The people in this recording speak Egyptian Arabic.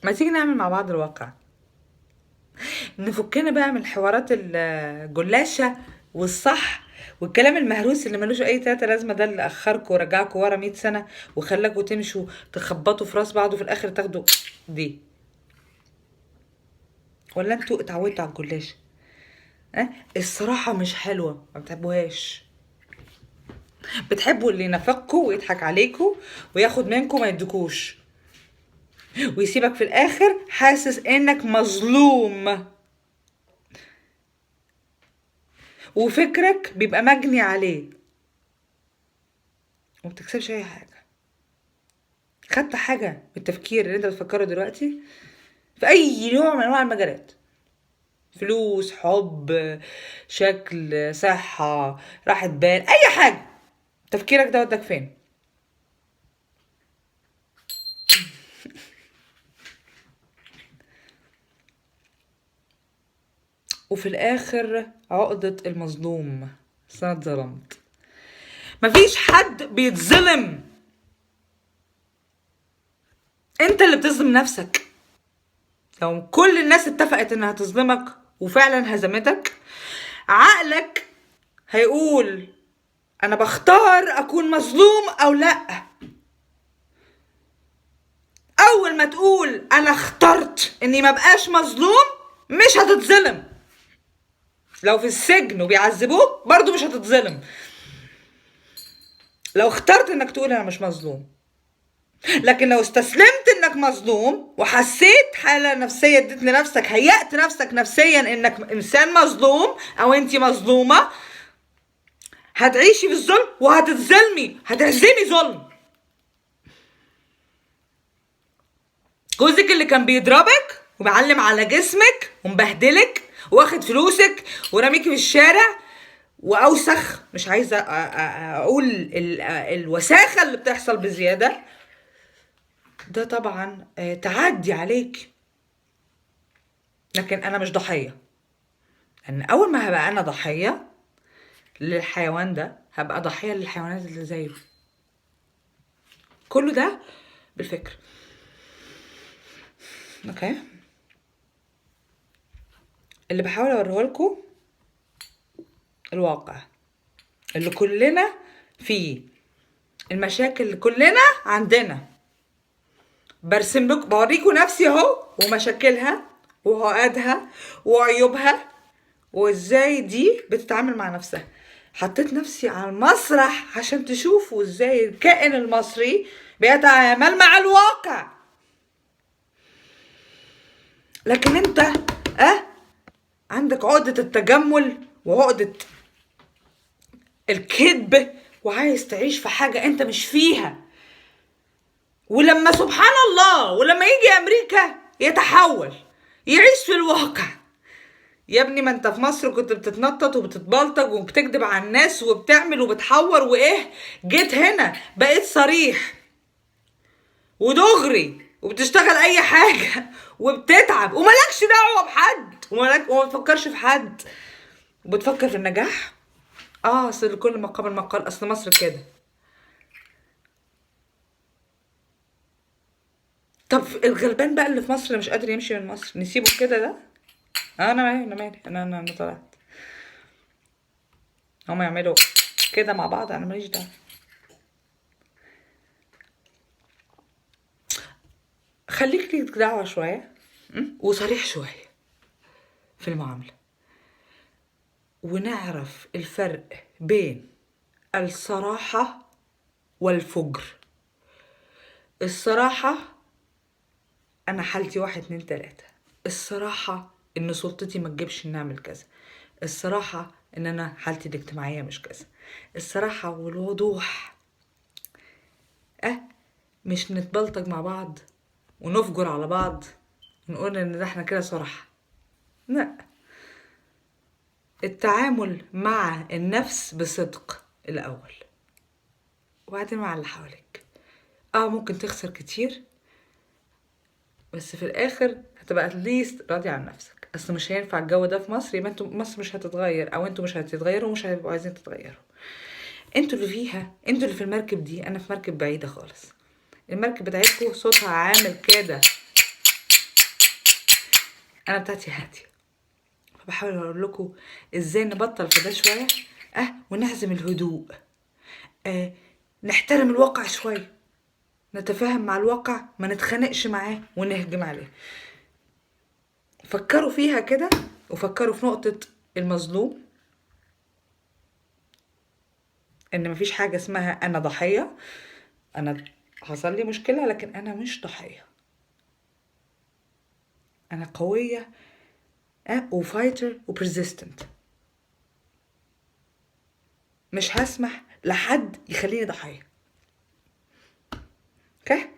ما تيجي نعمل مع بعض الواقع، نفكنا بقى من حوارات الجلاشة والصح والكلام المهروس اللي ملوش اي تلاتة لازمة، ده اللي اخركوا ورجعكوا ورا 100 سنة وخلاكوا تمشوا تخبطوا في راس بعض وفي الاخر تاخدوا دي. ولا انتوا اتعودتوا على الجلاشة؟ أه؟ الصراحة مش حلوة، ما بتحبوهاش، بتحبوا اللي ينافقكوا ويضحك عليكوا وياخد منكوا ما يدكوش ويسيبك في الاخر حاسس انك مظلوم وفكرك بيبقى مجني عليه وما بتكسبش اي حاجة. خدت حاجة من التفكير اللي انت بتفكره دلوقتي في اي نوع من انواع المجالات؟ فلوس، حب، شكل، صحة، راحة بال، اي حاجة، تفكيرك ده وداك فين؟ وفي الاخر عقدة المظلوم، أصل انا اتظلمت. مفيش حد بيتظلم، انت اللي بتظلم نفسك. لو كل الناس اتفقت انها تظلمك وفعلا هزمتك، عقلك هيقول انا بختار اكون مظلوم او لا. اول ما تقول انا اخترت اني ما بقاش مظلوم، مش هتتظلم. لو في السجن وبيعذبوك برضو مش هتتظلم، لو اخترت انك تقول انا مش مظلوم. لكن لو استسلمت انك مظلوم وحسيت حالة نفسية اديت لنفسك، هيأت نفسك نفسيا انك انسان مظلوم او انتي مظلومة، هتعيشي في الظلم وهتتظلمي، هتعزمي ظلم. جوزك اللي كان بيضربك ومعلم على جسمك ومبهدلك واخد فلوسك ورميكي في الشارع واوسخ، مش عايزه اقول الوساخه اللي بتحصل بزيادة، ده طبعا تعدي عليك. لكن انا مش ضحية، لان اول ما هبقى انا ضحية للحيوان ده هبقى ضحية للحيوانات اللي زيه. كله ده بالفكر. okay، اللي بحاول اوريه لكم الواقع اللي كلنا فيه، المشاكل اللي كلنا عندنا. برسم لكم، بوريكم نفسي اهو ومشاكلها وعقدها وعيوبها وازاي دي بتتعامل مع نفسها. حطيت نفسي على المسرح عشان تشوفوا ازاي الكائن المصري بيتعامل مع الواقع. لكن انت عندك عقدة التجمل وعقدة الكذب وعايز تعيش في حاجة انت مش فيها. ولما سبحان الله، ولما يجي امريكا يتحول يعيش في الواقع. يا ابني ما انت في مصر كنت بتتنطط وبتتبلطج وبتكذب على الناس وبتعمل وبتحور وايه، جيت هنا بقيت صريح ودغري وبتشتغل اي حاجة وبتتعب ومالكش دعوة بحد وما بتفكرش في حد وبتفكر في النجاح. اصل لكل مقام مقال، اصل مصر كده. طب الغلبان بقى اللي في مصر اللي مش قادر يمشي من مصر نسيبه كده ده؟ انا مالي، انا مالي، انا طلعت. هما يعملوا كده مع بعض، انا ماليش دعوه. خليك ليك دعوه شوية وصريح شوية في المعاملة، ونعرف الفرق بين الصراحة والفجر. الصراحة انا حالتي 1 2 3، الصراحة ان سلطتي ما تجيبش ان اعمل كذا، الصراحة ان انا حالتي الاجتماعية مش كذا، الصراحة والوضوح. مش نتبلطج مع بعض ونفجر على بعض ونقول ان ده احنا كده صراحة. لا، التعامل مع النفس بصدق الاول وبعدين مع اللي حواليك. ممكن تخسر كتير بس في الاخر هتبقى at least راضي عن نفسك. اصل مش هينفع الجو ده في مصر، يبقى انتوا مصر مش هتتغير، او انتوا مش هتتغيروا ومش هتبقوا عايزين تتغيروا. انتوا اللي فيها، انتوا اللي في المركب دي. انا في مركب بعيدة خالص، المركب بتاعتكم صوتها عامل كده. انا بتاعتي هاديه. فبحاول اقول لكم ازاي نبطل في ده شويه ونعزم الهدوء، نحترم الواقع شويه، نتفاهم مع الواقع، ما نتخانقش معاه ونهجم عليه. فكروا فيها كده، وفكروا في نقطة المظلوم، ان مفيش حاجة اسمها انا ضحية، انا حصل لي مشكلة لكن انا مش ضحية، انا قوية و fighter و persistent، مش هسمح لحد يخليني ضحية. okay.